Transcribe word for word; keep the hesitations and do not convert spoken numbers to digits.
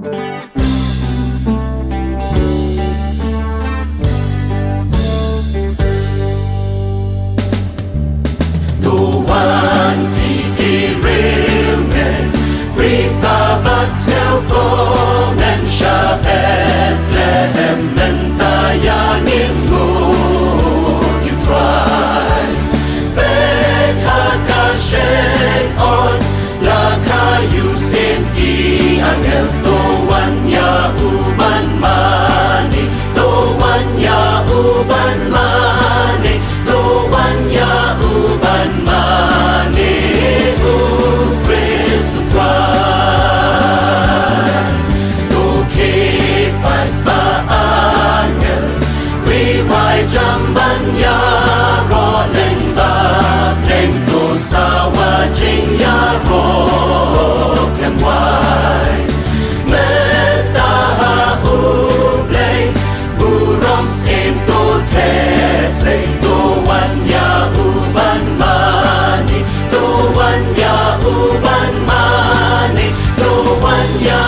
To wan ki ki ril me, ri Sabat sngewthuh men sha Bethlehem, mynta ïa ngin nguh ïa u Trai. Peit ha ka shynoi, la ka ïohsngew ki angel, to wan ïa u ban mane, to wan ïa u ban mane, to wan ïa u ban mane, u Khrist u Trai. To khie pat ba angel, ri wai jam ban ïaroh lyngba pleng, to sawa jingïaroh khlem wai. Mynta ha U Blei, burom syiem to theh sei, to wan ïa u ban mane, to wan ïa u ban mane, to wan ïa